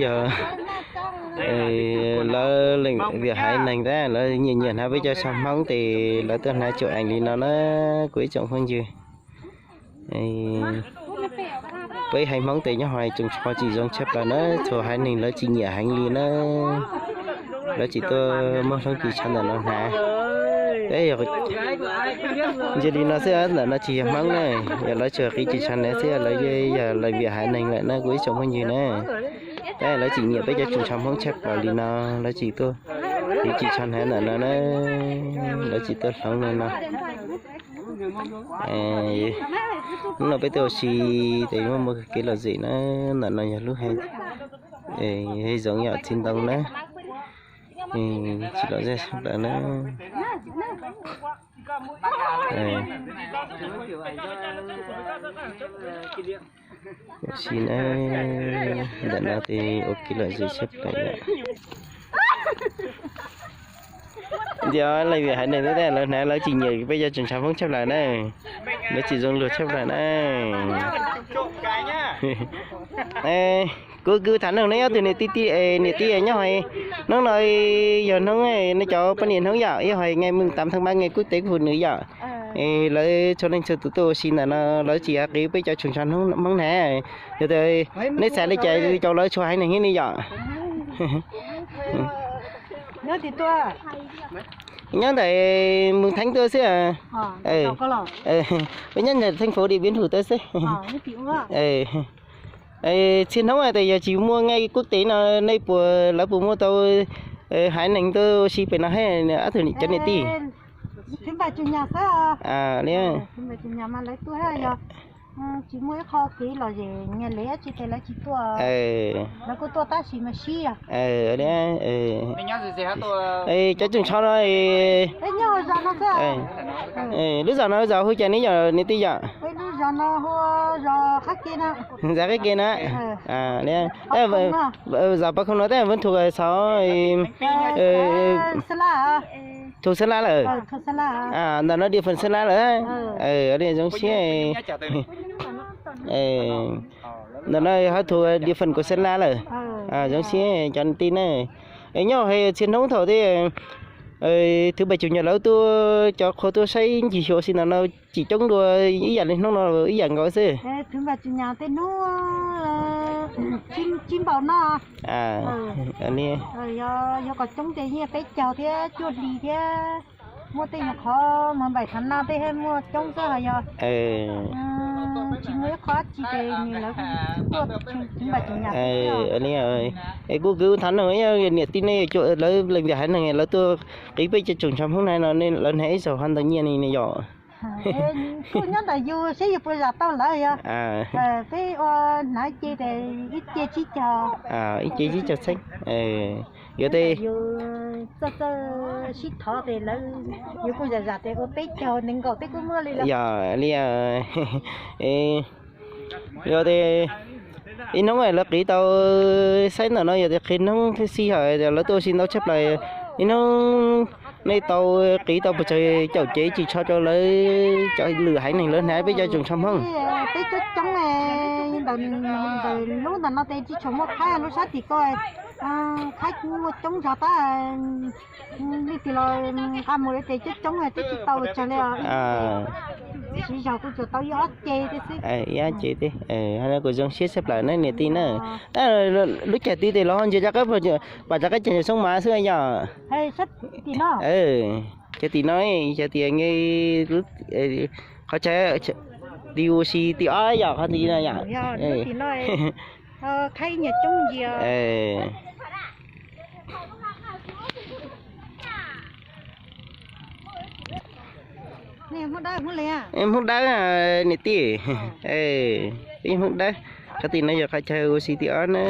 Yog lawv leej viam haiv neeg tab lawv nyiam nyiam hnav peb cov tsho Hmoob ces lawv tuaj hnav tsom ees li no na, kuv ib tsoom phooj ywg. Peb haiv Hmoob tes nyob hauv tsoos tsho tsis zoo tshaj plaws na, txhua haiv neeg lawv tsis nyiam heev li na. Lawv tsis tuaj muaj hloov ris tsho ntawm no hnav. Ntsia li no xwb, ntawm no tsis yog Hmoob na, yog lawv tsuas qiv ris tsho hnav xwb, lawv yog leej viam haiv neeg lawm na kuv ib tsoom phooj ywg na. Tab lawv tsis nyiam peb cov tsoos tsho Hmoob tshaj plaws li no, lawv tsis tuaj qiv ris tsho hnav ntawm no na, lawv tsis tuaj hloov li no. Hnub no peb tuaj ua si tes muaj muaj kev lom zem na, ntawm no yog lub hav zoov yog txiv ntoo na, tsis lom zem tshaj plaws na. Ua si na, ntawm no tes ua kev lom zem tshaj plaws yom. Ntsia leej viam haiv neeg tab lawv hnav lawv tsis nyiam peb cov tsoos tsho Hmoob tshaj plaws na, lawv tsis zoo luag tshaj plaws na. Kuv kuv tham nug neb ob tug niam tij, niam tij nyob hauv, hnub no yog hnub nej cov poj niam hnub yom, yog hais ngày mùng tám tháng ba ngày quốc tế của phụ nữ yom. Lawv txhua leej txhua tus tuaj ua si ntawm no lawv tsis qiv peb cov tsoos tsho Hmoob hnav. Yog tias neb xav li cas rau lawv txhua haiv neeg thiab ne yom? Nyob ntawm Mường Thanh tuaj xwb. Peb nyob ntawm thành phố Điện Biên Phủ tuaj xwb. Txhia hnub tes yog tsis muaj ngày quốc tế no nej puas, lawv puas muaj tau haiv neeg tuaj ua si pem no thiab ob tug cov niam tij? Cov tsoos tsho no, lub zos no zos hu cas ne yom niam tij yom? Zos Qab Ke na. Zos Paj Khoom no tab Vân Thục xav, Thục Sơn La lawm. Ntawm no địa phận Sơn La lawm. Zoo siab. Ntawm no ho thuộc địa phận của Sơn La lawm. Zoo siab cov niam tij na. Es nyob hais txhia hnub thaum tej thứ bảy chủ nhật lawv tuaj cov qhua tuaj saib ncig xyuas si ntawm no tsis coob dua ib yam li hnub no ib yam nkaus xwb. Tej hnub tsis npaum no. Yog kom coob ces yeej peb caug thiab cuaj hlis thiab. Muaj tej nyuag qhov mos npaim thav na tej thiaj muaj coob xwb ho yog tsis muaj ib qho dab tsi ces nws lawv kuj tuaj thứ bảy chủ nhật. Es kuj kwv thav no niam tij nej lawv leej vias haiv neeg lawv tuaj qiv peb cov tsoos tsho Hmoob na no lawv hnav ib zaug ho ntau nyiaj ne yom? Kuj nyob ntawm yus seb yus puas zam tau lawv yog. Peb ua hnav ce tes ib ce tsib caug. Ib ce tsib caug txheeb. Yog tes yus txawj txawj sib thov tes lawv, yus kuj zam zam tes ua peb caug nees nkaum tej kuj muaj li lawm. Yog li, yog tes ib hnub lawv qiv tau, saib ntawm no yog tes qiv hnub thib xij hawm lawv tuaj ua si ntau tshaj plaws, ib hnub nej tau qiv tau puas tsawg caum cev ris tsho rau lawv cov lwm haiv neeg lawv hnav peb cov tsoos tsho Hmoob? Peb coob coob, ntawm lub ntawm no tes tsis tshua muaj qhaib, lub sab tim ko qhaib kuj muaj coob zog tab leej twg los nqa mus li tes coob coob twb tsis tau tsawg li. Siv zog kuj tsuas tau ib ob ce tej xwb. Ib ob ce tej, kuj zoo siab tshaj plaws na niam tij na. Tab lub caij tid tes los ho ntsia rov qab, pom rov qab caij xyoob mas xwb yom. Cov tim no, cov tias nge, qhov chaw tim ua si tim ob yom, qhov tim no yom. Hmoob Dawb niam tij, Hmoob Dawb, qhov tim no yog qhov chaw ua si tim ob na.